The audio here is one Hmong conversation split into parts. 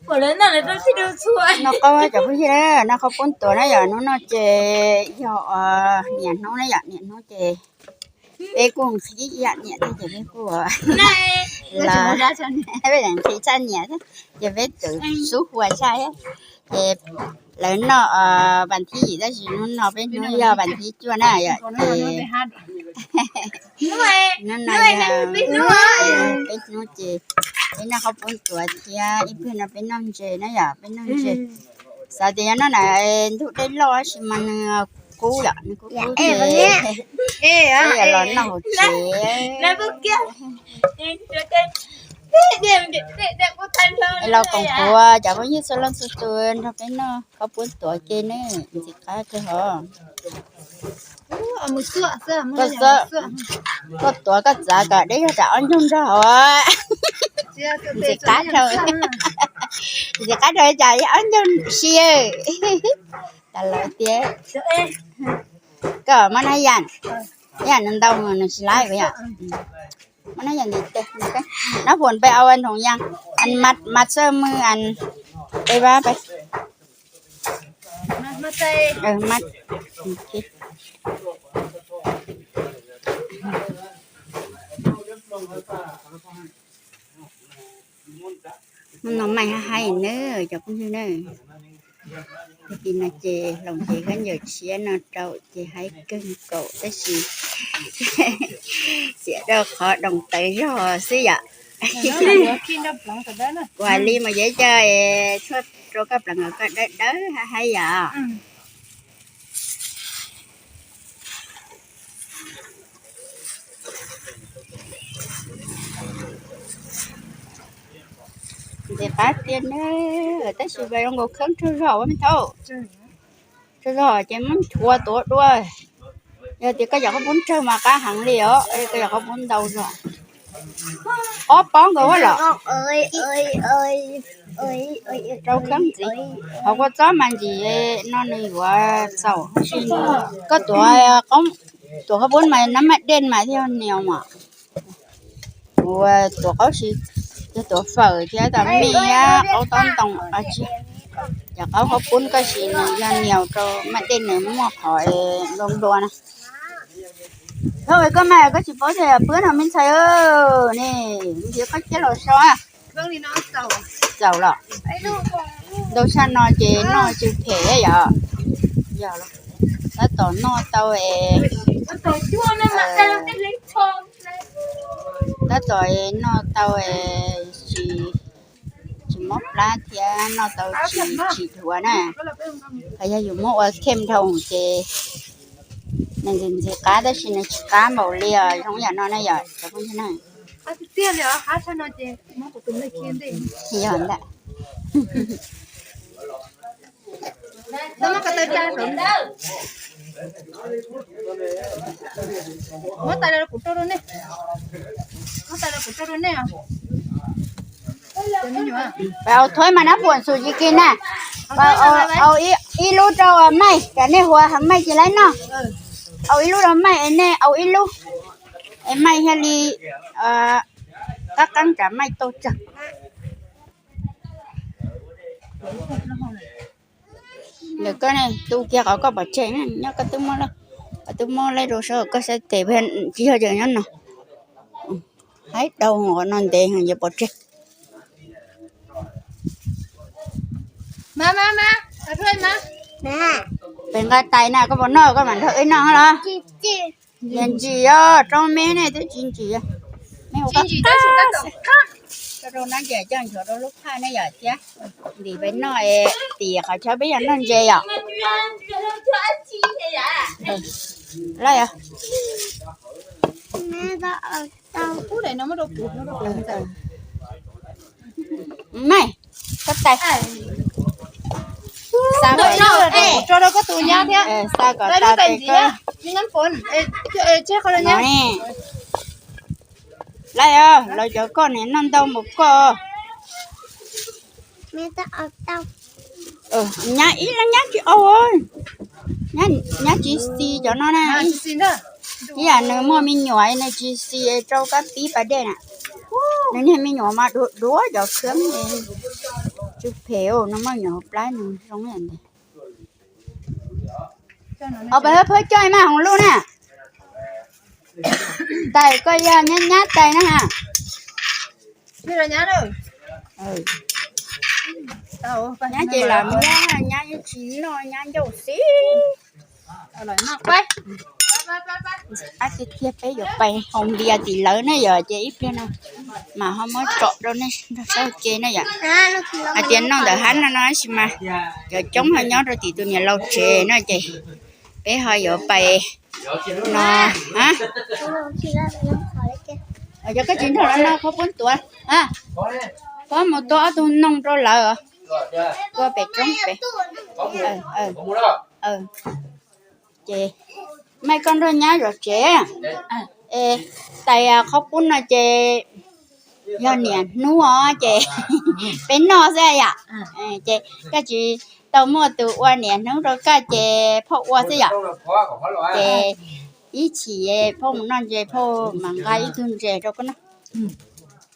Noj qab cov phooj ywg na, noj qhaub poob tuav na yom, hnub no ces yog niaj hnub na yom, niaj hnub ces peb kuj nqhis ib yam niam thiab ces peb kuj los peb nqhis tshaj niam thiab ces peb txawm xub hua tshaj thiab. Ces lawv noj vas thib yim tab sis hnub no peb hnub yog vas thib cuaj na yom ces hnub no yog peb hnub ces peb noj qhaub poob tuav thiab ib pliag no peb noj ntses na yom, peb noj ntses. Xav tias yog noj na ntug dej loj tab sis mas nws qub yom, nws qub qub ces peb yuav los noj hauv tsev. Los koom kuav cov phooj ywg txhua leej txhua tus nrog peb noj qhaub poob tuav ke ne, ntxim qab kawg hos. Koj tuav koj txav kom deb zog tsam ob ncaug nrog hauv. Ntxim qab dhau, ntxim qab dhau cas ob ncaug si. Tas lawm tiag. Koj muab nab yam, nab yam nws ntau nws tsis laib yom. Muab nab yam ntim tes, nab puas peb au nroos yas, mas xawj mws peb pab peb. Hnub no maij hab haib na cov phooj ywg na. Tag kis no ces hloov ces khaub ncaws tshiab no rau ces haib kawg nkaus tab sis xiam rau qhov doos tawv zog xwb yom. Kuv hais li mas yuav coj tshuaj rau koj pleev kom koj dawb dawb hab haib yom. Ntxim qab tiag na, tab sis zoo nkaus kheeb tsawg zog ua me thaub. Tsawg zog ces muab nchuav tuav dua. Yog tias koj yam qhaub poob tsawg mas qab heev li os, koj yam qhaub poob ntau zog. Ob pob nkaus los rau kheeb ntxiv. Qhov kua txob mas ntsim no nws yuav txaus, koj tuav, tuav qhaub poob mas nab maj dej mas thiaj nias mas. Kuv tuav qaub si, yog tuav fawm thiab tas mij qaub tob ntoo, cov qaub qhaub poob koj sis nws yog nias rau maj dej nws muaj qhov nplua nplua na. Thaub koj mas koj tsis paub tias pwb no me ntxhais ne, ntiav koj ciaj los so. Txaus los, ntau tshaj no ces noj tsw phem yom. Tab tom noj tau es, tab tom noj tau es tsis, tsis mob plab thiab noj tau tsis, tsis dhuav na. Hos yog yus muab ua khem dhau ces nws ntxim ntxim qab tab sis nws tsis qab npaum li os, zoo yam no na yom cov phooj ywg na. Yog ntawd. Muab tais los kuv rau rau nej. Muab tais los kuv rau rau nej os. Pab au thuaib mas nab puas xus tsis kis na. Pab au ib lub rau Maij, cov nej hu ua Maij ces laib noj. Au ib lub rau Maij es nej au ib lub, es Maij thiaj li qab qeeb tsam Maij tau tsawg. Ntawm koj ne, tu kiag qhov koj pov tseg, nyob koj twb muab, koj twb muab laib rau saib koj saib tes tsis yog ces nyob no. Haib dhau qhov no ntev heev yuav pov tseg. Pem nqa tais na koj puas noj koj mam nrog wb noj los? Niam ntsim os, rau me ne twb tsis ntsim. Me hu koj, rau nab nce coj nchuav rau lub phaj ne yom thiab. Ntim peb noj es tim qhov chaw peb yog noj ntses yom. Lawm yog. Ub, daim no muab rau kuv, muab rau kuv. Maij, koj tais. Xa kom, tso rau koj tus nyab thiab. Xa kom tas tes koj. Tseg qhov no. Lawm yog, los cov koj niam noj ntau npaum koj. Nyab ib leeg nyab tsis au, nyab tsis xis cov no na. Ib yam nws muaj me nyuam nws tsis xis rau kab pib pas dej na. Nws niag me nyuam mas duav duav cov khwb. Tsw phem no mas nyuam hauv plab nws zoo li ntawd. Au, peb phab coj mas hoos lub na. Tais koj yog nyab nyab tais na ha. Nyab ces lam nyab, nyab tsis noj, nyab ncauj xib. Ab, tiag tiag peb yuav pais haus npias tim lawv ne yom, ces ib pliag no mas ho muab tsom rau nej nrog saib ua ke na yom. Hais tias noj ntawm hab no no tab sis mas cov coob ho nyob rau tim tus niam laus tsev no ces peb ho yuav pais no. Yog koj tsis nrog lawv no koj pub tuav, koj mus tua ob tug noog rau lawv, tua pem roob pem. Ces Maiv, koj nrog nyab zov tsev. Es tais qhov qub no ces yog niam hnub os ces peb noj xwb yom. Ces koj tsis tau muaj tus ua niam hnub rau koj ces phauj ua xwb yom. Ces ib chim phauj mus noj ntses, phauj mas nqa ib tug ntses rau koj noj.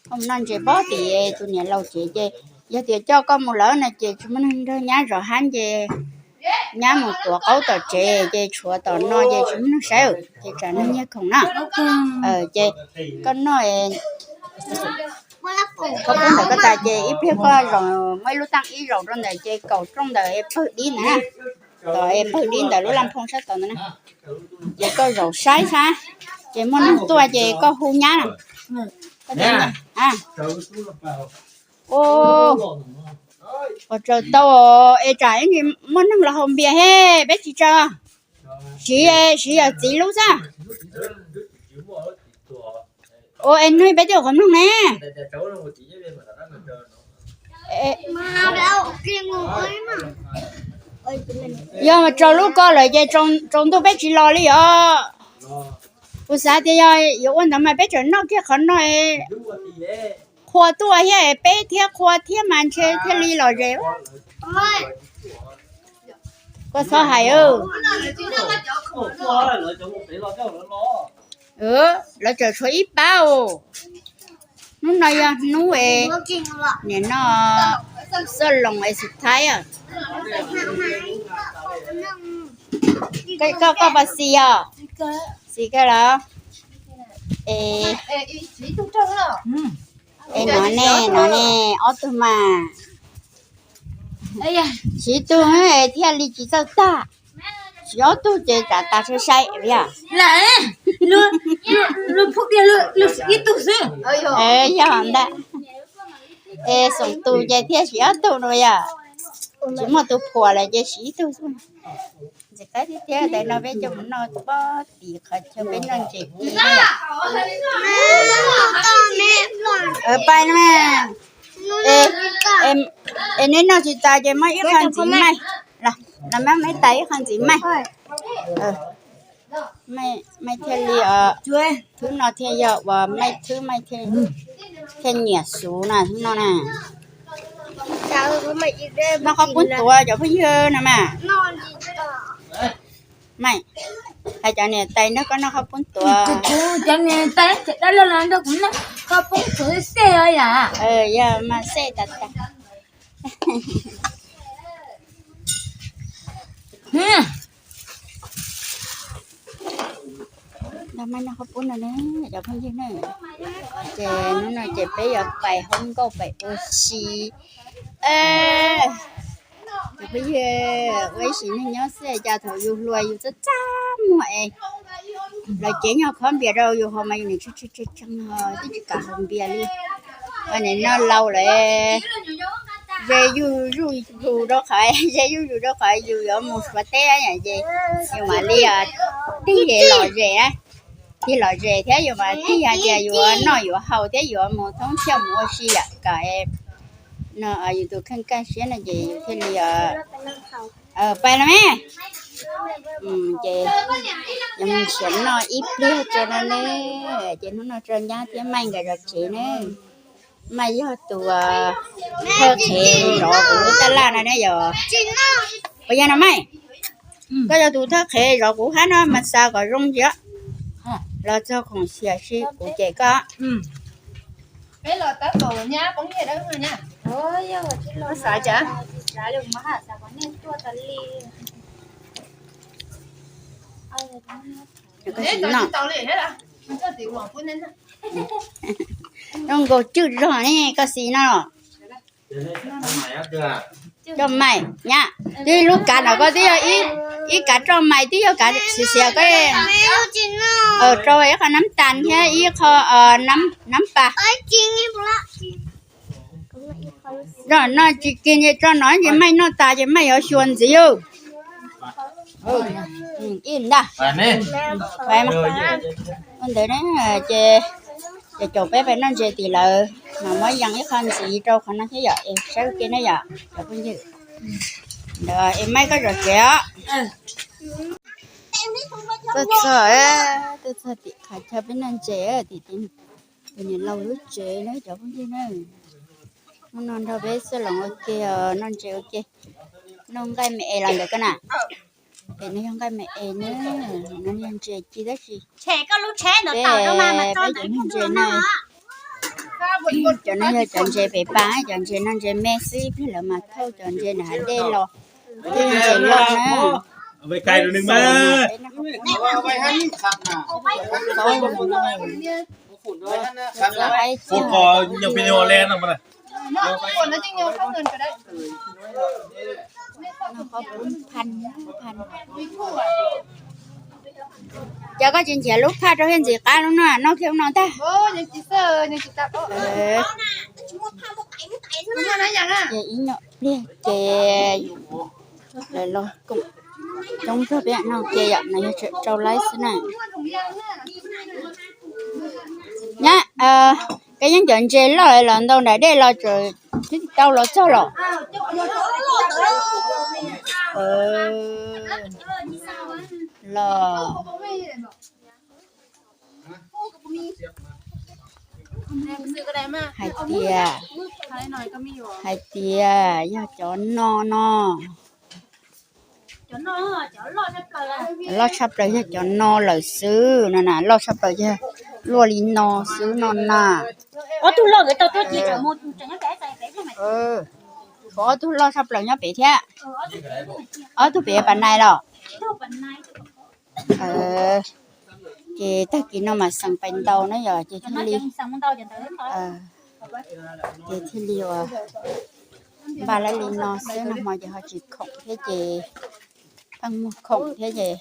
Koj mus noj ntses pob tim tus niam laus tsev ces yog tias coj koj mus lawm no ces tsis muaj neeg nrog nyab zov hab ces nyab mus tuav qaub tom tsev ces tshuav tom no ces tsis muaj neeg saib ces tsam neeg nyiag khoom na. Ces koj noj qhov qub ntawm koj tas ces ib pliag koj zaum muaj ib lub taaj ib zaum rau ntawm ces kaum rooj ntawm es pawg dib ntawd na. Tom es pawg dib ntawm lub laj phoo sab tod ntawd na. Ces koj zaum saib saib, ces muaj neeg tuaj ces koj hu nyab na. Ua tsaug tau es tsam muaj neeg los haus npias he, peb tsis tsaug. Siv, siv yog txiv lub xwb. Ua es nug peb twb qhov mloog ne. Yog tsaus lub ko lawm ces tsaus ntuj peb tsis los li os. Kuv xav tias yog yuav ua ntawd mas peb tseem noj kiag qhov no, qhua tuaj thiab peb thiab qhua thiab mas ntshe thiaj li lom zem. Koj txhob hais. Lawv tseem tshuav ib pab os. Hnub no yog hnub es nim no xoj loos es xub thaib. Koj, koj puas xis os? Xis kawg los? Es no ne, no ne, ob tug mas. Siv tug thiaj li tsis txawj tag. Siv ob tug ces tsam tas sai sai yog. Yog ntag. Es xoom tus ces thiaj siv ob tug no yog. Tsis muaj tus phuam lawm ces siv ib tug xwb. Ntxim qab tiag tiag, tais no peb coj mus noj pob tim qhov chaw peb noj ntses kib na. Pais no. Es neb noj tsis tas ces muab ib qho ntxiv maij, los muab tais ib qho ntxiv maij. Maij thiaj li, thwb no thiaj yog uas maij thwb, maij thiaj nyiam xuv na, thwb no na. Noj qhob poob tuav cov phooj ywg no mas. Maij, hais cov niam tais nrog koj noj qhob poob tuav. Cov niam tais dab laug los nrog kuv noj qhob poob tuav xwb yom. Yog mas xwb tas tas. Noj qhob poob no ne, cov phooj ywg na. Ces hnub no ces peb yuav pais hoob nkauj pais ua si. Cov phooj ywg, ua ib sim neej nyob xwb cas thaum yus hluas yus txaj txaj muag es lawv cev nyuag khob npias rau yus haus mas yus nim tshee tshee tshee ho twb tsis kam haus npias li. Nim no laus lawm, ze zuj zus rau qhov, ze zuj zus rau qhov yus yuav mus Suav teb ces yus mam li tig lom zem, tig lom zem thiab yus mam tig hais tias yuav noj yuav haus thiab yuav mus thoob thiaj mus ua si yom, kom no yus tus kheej kaj siab no ces yus thiaj li pais los me. Ces yog mus nrhiav noj ib pliag tso no ne, ces hnub no tso nyab thiab Maij nkawd zov tsev ne. Maij yog tus thawj qhev zov kuv lub tab laj no ne yog. Puas yog no Maij? Koj yog tus thawj qhev zov kuv hab no mas xav kom zoo ntsia. Los txog khoom xiam si kuv cem koj. Xav cas? Zoo nkaus cwj zog ne, koj xis no los? Coj mais nyab, twb lub kav no koj twb yog ib kav roj mais, twb yog kav xiav xiav koj rau ib qho nab tas thiab ib qho nab pas. Roj no tsis kis ces roj no ces maij noj tas ces maij yuav xyuas ntxiv. Ib ntag. Ua ntawd na, ces, ces caum peb pais noj ntses tim lawv mas muab yees ib qho ntxiv rau qhov no thiab yom, es saib ua ke na yom cov phooj ywg. Ntawd es maij koj zom tsev os. Tuaj txog, tuaj txog tim qhov chaw peb noj ntses tim tus niam laus lub tsev na cov phooj ywg na. Hnub no nrog peb xwb los ua ke, noj ntses ua ke. Noj nqaij me es los ntawd koj na. Pem no yog nqaij me es na, no yog ntses ci tab sis peb, peb cov ntses no, cov no yog cov ntses pem pas, cov ntses no ntses me xwb, ib pliag lawv mas thauj cov ntses nram hav dej los, twb yog ntses loj na. Cas koj tsis nrhiav lub phaj rau thiaj ntxim qab lub no, noj kiag lub no ntag. Ces ib nyuag pliag ces lawv los koom coob zog peb no ke yom, no yog tseem rau laib xwb na. Nyab, koj yeej cov ntses loj los ntau nram dej los twb tsis tau los txog los? Los hais tias, hais tias yog cov no no. Loj tshaj plaws yog cov no lawm xwb no na, loj tshaj plaws yog luaj li no xwb no na. Ob tug loj tshaj plaws nyob pem thiab. Ob tug pem pas nais los? Ces tag kis no mas xeem pais ntau na yom, ces thiaj li, ces thiaj li ua npaj lawv li no xwb, nag hmo ces ho tsis khoom thiab ces pheej muag khoom thiab ces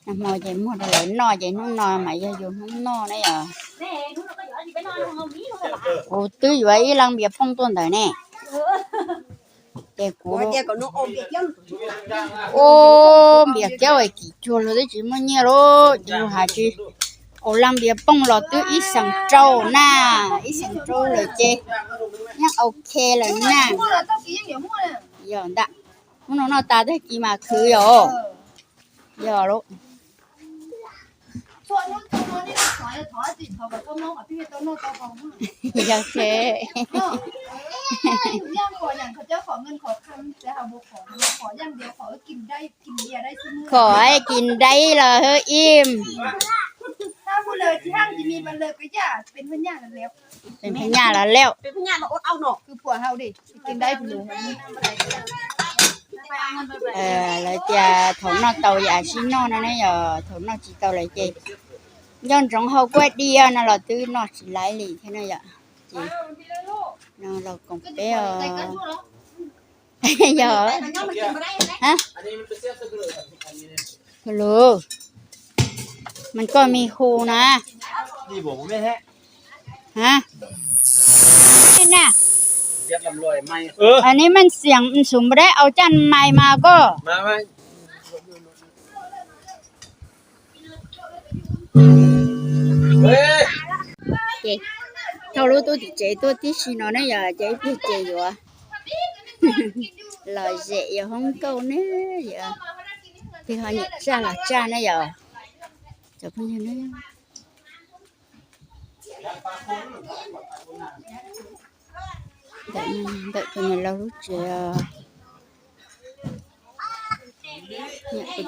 nag hmo ces muag rau lawv noj ces hnub no mas yog yus hnub noj na yom. Kuv twb yuav ib leej npias phooj tuaj ntawm ne. Ces kuv ua npias kiab es kim cuag luag twb tsis muaj nyiaj lauj, ces yus hais tsis, kuv leej npias phooj los twb ib xeem rau na, ib xeem rau lawm ces yeej ok lawm na. Yog ntag, hnub no noj tas tag kis mas khwv yom. Yog lauj. Yog, khom kis daib los hwb im. Pheej nyaj los lawm. Lawv tias thaum noj tau yam sib noj no ne yom, thaum noj tsis tau lawm ces nco ntsoov hau kuab diaj no los twb noj tsis laib li thiab na yom. Ces no los koom peb os. Yog, lus, mas koj me hu na. Hab, ne, neb meej xiam xum npa dab au caj mais mas koj. Ces thauj lub tub tim tsev tuaj tib si no ne yom, ces ib pliag ces yuav los zem yos hoob nkauj ne, yog tig ho nyem tsaj los tsaj ne yom. Cov phooj ywg ne, ntawm tus niam laus lub tsev,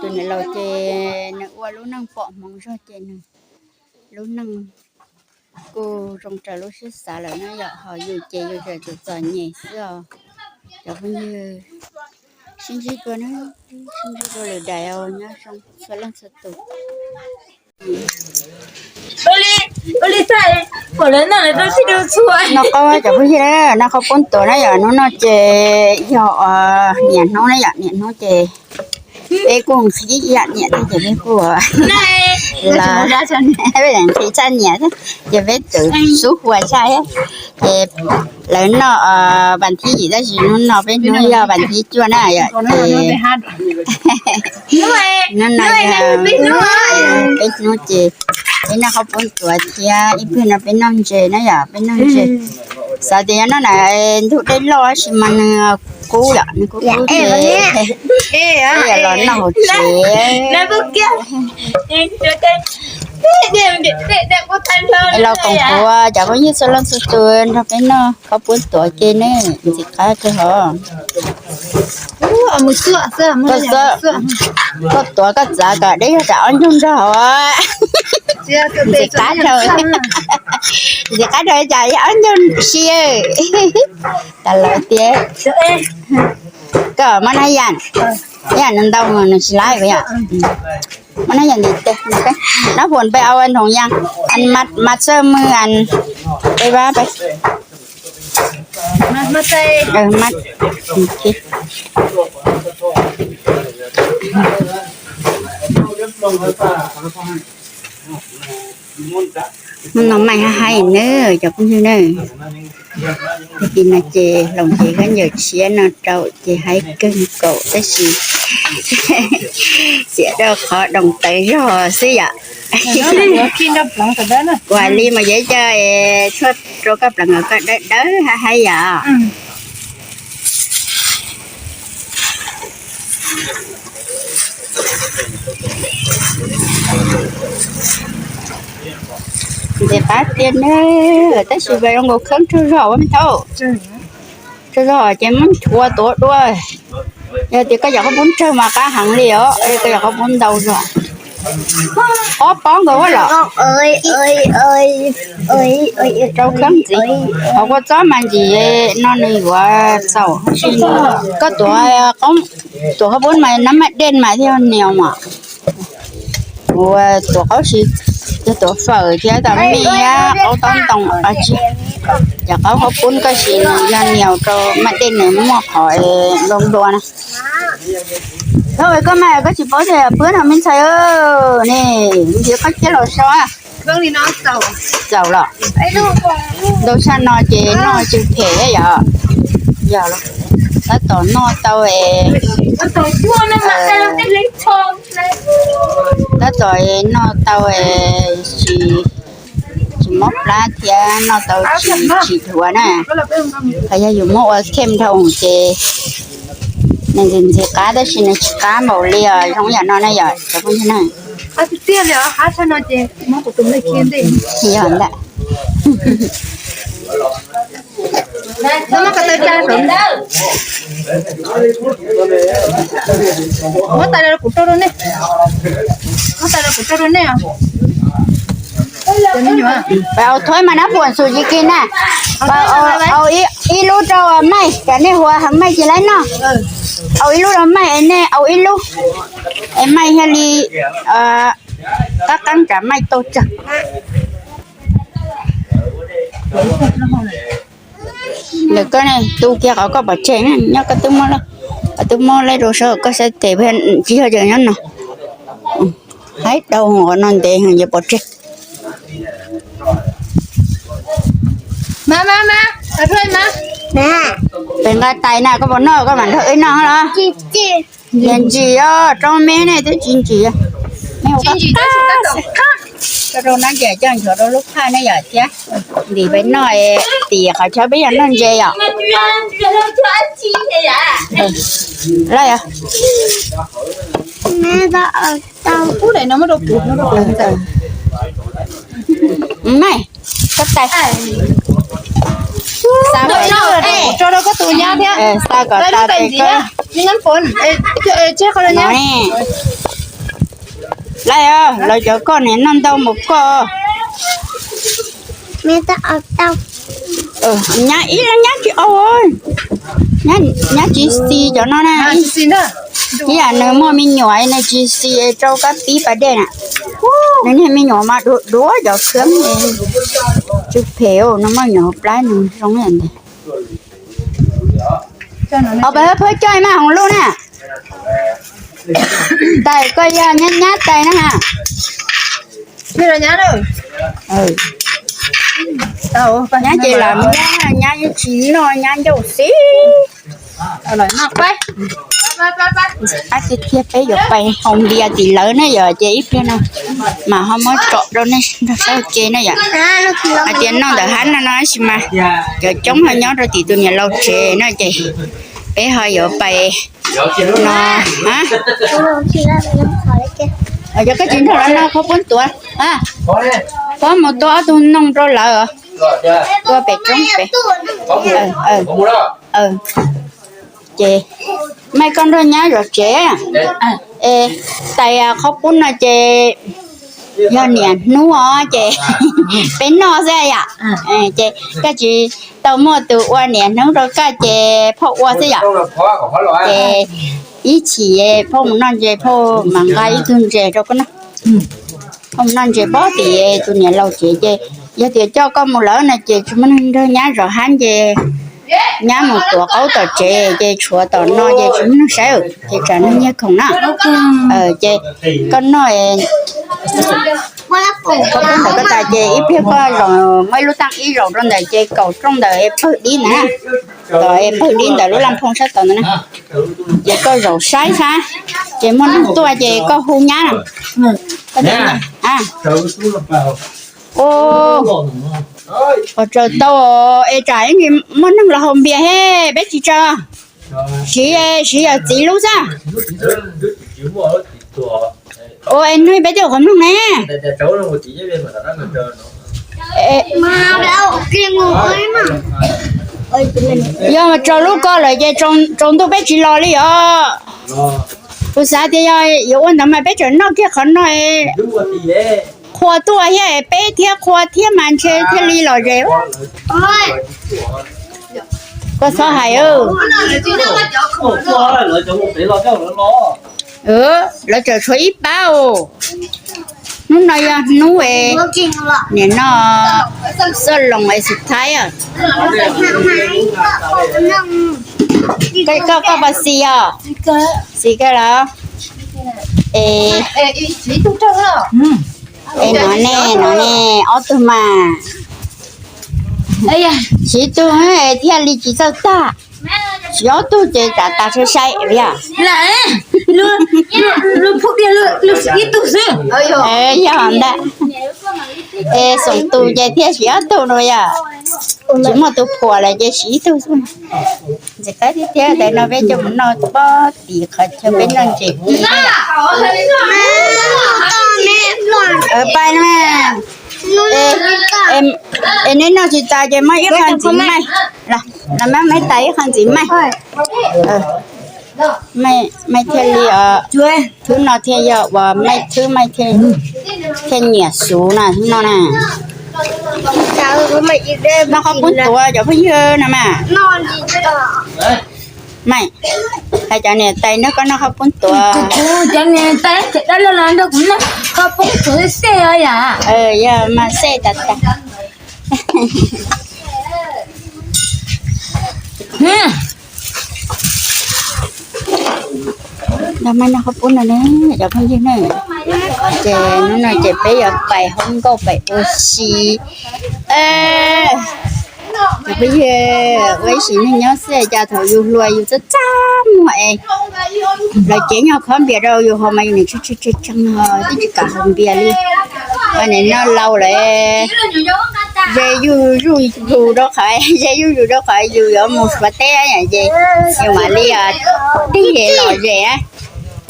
tus niam laus ces nws ua lub neej pom hmoov zog ces nws lub neej kuj zoo raws lub siab xav lawm na yom, ho yus ces yus tseem txom txom nyem xwb os. Cov phooj ywg, sib ntsib dua na, sib ntsib dua lwm daim os, nyob zoo txhua leej txhua tus. Noj qab cov phooj ywg, noj qab poob tuav na yom, hnub no ces yog niam hnub na yom, niam hnub ces peb kuj nqhis ib yam niam thiab ces peb kuj los nqhis tshaj niam thiab ces peb txawm xub hua tshaj thiab. Ces lawv noj vas thib yim tab sis hnub no peb hnub yog vas thib cuaj na yom, ces hnub no yog peb hnub ces peb noj qab poob tuav thiab ib pliag no peb noj ntses na yom, peb noj ntses. Xav tias yog noj na, ntug dej loj tab sis mas nws kub yom, nws kub kub ces los noj hauv tsev. Los koom kuv cov phooj ywg txhua leej txhua tus nrog peb noj qab poob tuav ke ne, ntxim qab kawg hov. Koj tuav koj txav kom deb yog tsam ob ncug nrog hov. Ntxim qab dhau, ntxim qab dhau cas ob ncug si. Tas lawm tias koj mas nab yam, nab yam nws ntau mus nws tsis laib yom. Mas nab yam ntim tes, nab puas peb au nthoo yas, mas txawj mws peb vab peb. Hnub no mas haib haib na cov phooj ywg na. Tag kis no ces hloov cev khaub ncaws tshiab no rau ces haib kawg nkaus tab sis xiam rau qhov doos tawv zog xwb yom. Kuv hais li mas yeej coj tshuaj rau koj pleev kom koj dawb dawb haib haib yom. Ntxim qab tiag na, tab sis zoo nkaus kheeb tsaug zog ua me thaub. Tsaug zog ces muab nchuav tuav dua. Yog tias koj yog qhaub poob tsawg mas qab heev li os, koj yog qhaub poob ntau zog. Ob pob nkaus ua los. Rau kheeb ntxiv, qhov kua txob mas ntsim no nws yuav txaus. Koj tuav, tuav qhaub poob mas nab maj dej mas thiaj nias mas. Ua tuav qaub si, yog tuav fawm thiab tas mij qaub taub ntoo, cov qaub qhaub poob koj sim yog nias rau maj dej nws muaj qhov nplua nplua na. Koj mas koj tsis paub tias pwb no me ntxhais ne, ntiav koj ciaj los so. Txaus los. Ntau tshaj no ces noj tsis phem yom. Yog, tab tom noj tau, tab tom noj tau tsis, tsis mob plab thiab noj tau tsis, tsis dhuav na. Qhov yog yus muab ua khem dhau ces nws ntxim ntxim qab tab sis nws tsis qab npaum li os, zoo yam no na yom cov phooj ywg na. Yog ntawm. Muab tais los kuv rau rau nej. Muab tais los kuv rau rau nej os. Pab au thuaib mas nab puas xus tsis kis na. Pab au ib lub rau Maij, cov nej hu ua heev Maij tsis laib noj. Au ib lub rau Maij es nej au ib lub. Es Maij thiaj li qab qeeb tsam Maij tau tsawg. Lawv koj ne, tu kiag qhov koj pov tseg, nyob koj twb muab, koj twb muab laib rau saib koj saib tes tsis yog ces nyob no. Haib dhau qhov no ntev heev yuav pov tseg. Pem nqa tais na koj puas noj, koj mam nrog wb noj los? Ntsim os, rau me ne twb tsis ntsim. Koj rau nab ntiam coj nchuav rau lub phaj ne yom thiab. Ntim peb noj, tim qhov chaw peb yog noj ntses yom. Lawm yom. Ub, daim no muab rau kuv, muab rau kuv ntxawm. Koj tais. Xa kom, tso rau koj tus nyab thiab. Xa kom tas tes koj. Tseg qhov no. Lawm, lawv cov koj niam noj ntau npaum koj. Nyab ib nyab tsis au, nyab tsis xis cov no na. Ib yam nws muaj me nyuam nws tsis xis rau kab pib pas dej na. Nws niag me nyuam mas duav duav cov khwb, tsw phem, nws muaj nyuam plab nws zoo ntag. Au, pab phab coj mas hoos lub na. Tais koj yog nyab nyab tais na ha. Nyab ces lam nyab, nyab yeej tsis noj, nyab ncauj xib. Ab, tiag tiag peb yuav pais haus npias tim lawv ne yom, ces ib pliag no mas ho muab tsom rau nej nrog saib ua ke na yom. Hais tias noj ntawm hab no no tab sis mas cov coob ho nyob rau tim tus niam laus tsev no ces peb ho yuav pais no. Cov koj tsis nrog lawv noj khaub poob tuav, koj mus tua ob tug noog rau lawv, tua pem roob pem. Ces Maiv, koj nrog nyab zov tsev, es tais qhaub poob no ces yog niam hnub os ces peb noj xwb yom. Ces koj tsis tau muaj tus ua niam hnub rau koj ces phauj ua xwb yom. Ces ib chim phauj mus noj ntses, phauj mam nqa ib tug ntses rau koj noj. Phauj mus noj ntses pob tim tus niam laus tsev ces yog tias coj koj mus lawm no ces tsis muaj neeg nrog nyab zov hab ces nyab mus tuav qaub tom tsev ces tshuav tom no ces tsis muaj neeg saib ces tsam neeg nyiag khoom na. Ces koj noj, koj pub ntawm koj tas ces ib pliag koj zaum muaj ib lub taab ib zaum rau ntawm ces kaum rooj ntawm pawg dib na, tom pawg dib ntawm lub laj phoo sab tod ntawd na. Ces koj zaum saib sab, ces muaj neeg tuaj ces koj hu nyab na. Ua tsaws tau es tsam muaj neeg los haus npias he, peb tsis tsaws. Siv, siv yawm txiv lub xwb. Ua es hnub peb twb qhov mloog ne. Yog tsaus lub ko lawm ces tsaus ntuj peb tsis los li os. Kuv xav tias yog yuav ua ntawd mas peb tseem noj kiag qhov no, qhua tuaj thiab peb thiab qhua thiab mas ntshe thiaj li lom zem. Koj txhob hais. Lawv tseem tshuav ib pab os. Hnub no yog hnub es nim no xoj loos es xus thaib. Koj, koj puas xis os? Xis kawg los? Es, es no ne, no ne, ob tug mas. Siv tug thiaj li tsis txawj tag. Siv ob tug ces tsam tas sai sai yom. Yog ntag. Es xoom tus ces thiaj siv ob tug no yom. Tsis muaj tus phuam lawm ces siv ib tug xwb. Ntxim qab tiag tiag, tais no peb coj mus noj pob tim qhov chaw peb noj ntses kib. Pais na. Es neb noj tsis tas ces muab ib qho ntxiv maij. Los, maj tais ib qho ntxiv maij. Maij thiaj li, thwb no thiaj yog uas maij thwb, maij thiaj nyiam xuv na, thwb no na. Noj qhaub poob tuav cov phooj ywg no mas. Maij, hais cov niam tais nrog koj noj qhaub poob tuav. Cov niam tais dab laug los nrog kuv noj qhaub poob tuav xej os yom. Yog mas xej tas tas. Noj mas noj qhaub poob no ne, cov phooj ywg ne. Ces hnub no ces peb yuav pais hoob nkauj pais ua si. Cov phooj ywg, ua ib sim neej nyob xwb cas thaum yus hluas yus txaj txaj muag es lawv cev nyuag khob npias rau yus haus mas yus nim tshee tshee tshee ho twb tsis kam haus npias li. Nim no laus lawm, ze zuj zus rau qhov, ze zuj zus rau qhov yus yuav mus Suav teb ces yus mam li tig lom zem,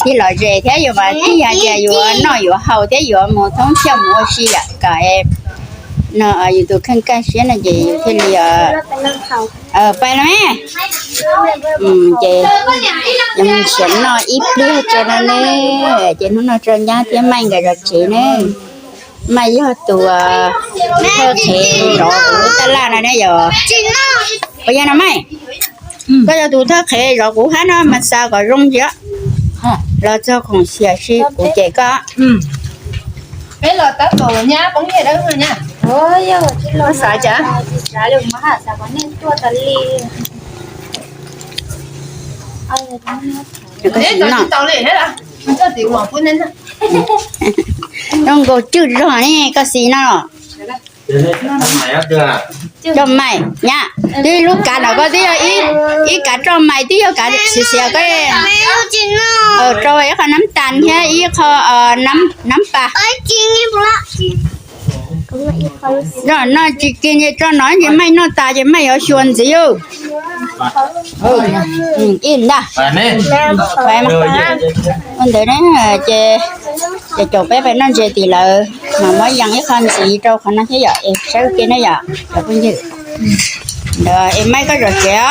tig lom zem thiab yus mam tig hais tias yuav noj yuav haus thiab yuav mus thoob thiaj mus ua si yom kom no yus tus kheej kaj siab no ces yus thiaj li pais no. Ces yus mus nrhiav noj ib pliag tso no ne, ces hnub no tso nyab thiab Maij nkawd zov tsev ne. Maj yog tus thawj qhev zov kuv lub tab laj no ne yog. Puas yog no Maj? Koj yog tus thawj qhev zov kuv hab no mas xa kom zoo ntsia. Los txog khoom xiam si kuv cem koj. Koj sim noj. Zoo nkaus cwj zog ne, koj sim noj. Roj mais nyab, twb lub kav ntawm koj twb yog ib kav roj mais, twb yog kav xiav xiav koj. Rau ib qho nab tas thiab ib qho nab pas. Noj tsis kis ces tso no ces Maj noj tas ces Maj yuav xyuas ntxiv. Ib ntag. Ua ntawd ces, ces caum peb pais noj ntses tim lawv mas muab yees ib qho ntxiv rau qhov no thiab yom, es saib ua ke na yom cov phooj ywg. Ntawd es Maj koj zom tsev os.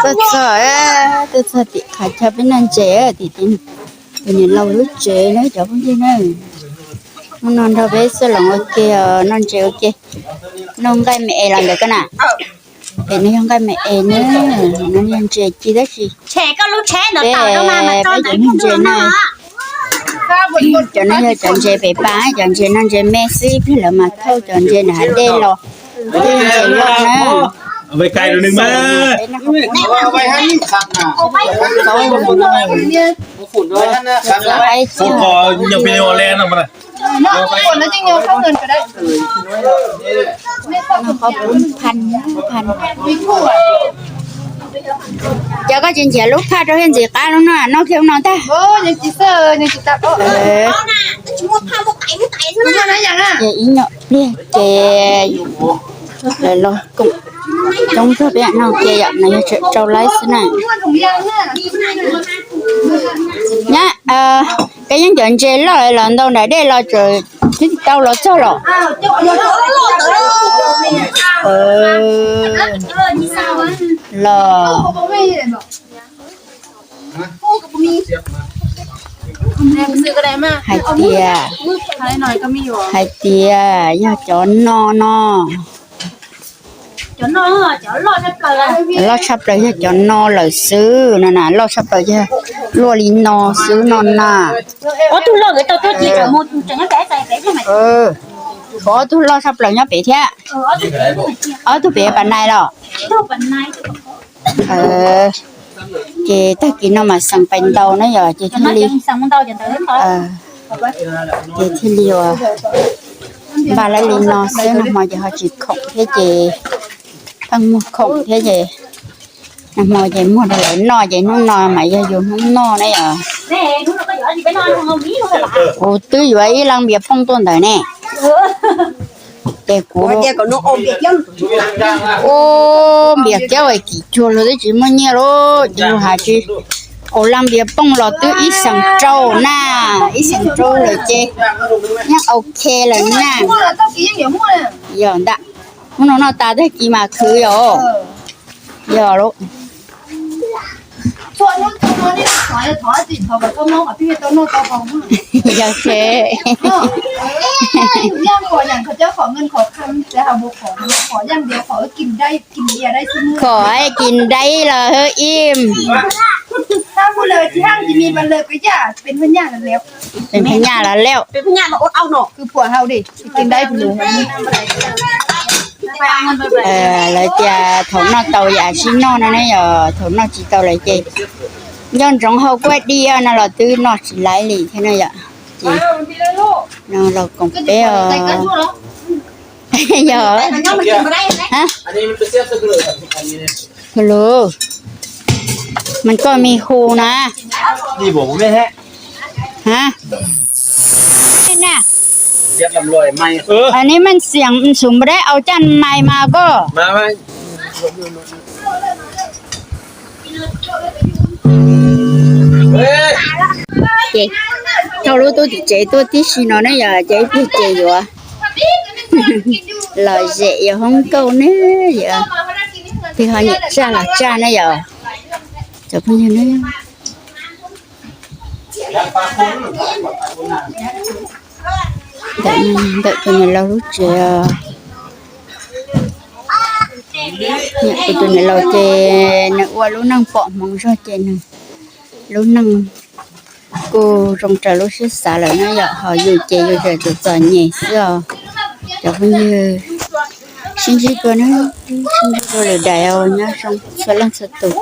Tuaj txog, tuaj txog tim qhov chaw peb noj ntses tim tus niam laus lub tsev na cov phooj ywg na. Hnub no nrog peb xwb los ua ke os, noj ntses ua ke. Noj nqaij me es los ntawd koj na. Pem no yog nqaij me es na, no yog ntses ci tab sis peb, peb cov noj ntses no, cov no yog cov ntses pem pas, cov ntses no ntses me xwb, ib pliag lawv mas thauj cov ntses nram hav dej los, ntses loj na. Cov koj tsis nrhiav lub phaj rau thiaj ntxim qab lub no, noj kiag lub no tag. Ib nyuag pliag ces lawv los koom coob zog peb no ces yom, no yog tsam rau laib xwb na. Nyab, koj yeej cov ntses loj los ntau nram dej los tsis tau los txog los? Los hais tias, hais tias yog cov no no. Loj tshaj plaws yog cov no lawm xwb no na, loj tshaj plaws yog luaj li no xwb no na. Ob tug loj tshaj plaws nyob pem thiab. Ob tug pem pas nais los. Ces tag kis no mas xeem pais ntau na yom, ces thiaj li, ces thiaj li ua npaj lawv li no xwb, nag hmo ces ho tsis khoom thiab ces pheej muag khoom thiab ces nag hmo ces muag rau lawv noj ces hnub no mas yog yus hnub noj na yom. Kuv twb yuav ib lab npias pooj tuaj ntawd ne. Ces kuv, ua npias kiab es kim cuag luag twb tsis muaj nyiaj lauj, ces luag hais tsis, kuv lab npias pooj los twb ib xeem rau na, ib xeem rau lawm ces yeej ok lawm na. Yog ntag, hnub no noj tas tag kis mas khwv yom. Yog lauj. Yog ces, khom kis daib los hwb im. Pem nyaj los lawm. Lawv tias thaum noj tau yam sib noj no ne yom, thaum noj tsis tau lawm ces nco ntsoov hau kuab di no los twb noj tsis laib li thiab na yom. Ces no los koom peb os. Yog, lus, mas koj me hu na. Anij meej xiam xum npa dab au caj mais mas koj. Ces thauj lub tub tim tsev tuaj tib si no ne yom, ces ib pliag ces yuav lom zem yuav hoob nkauj ne yom, twb ho nyiam tsaj los tsaj ne yom. Cov phooj ywg ne, Ntawm, ntawm tus niam laus lub tsev os. Kuv tus niam laus ces nws ua lub neej pom hmoov zog ces nws lub neej kuj zoo raws lub siab xav lawm na yom, ho yus ces yus tseem txom txom nyem xwb os. Cov phooj ywg, sib ntsib dua na, sib ntsib dua lwm daim os, nyob zoo txhua leej txhua tus.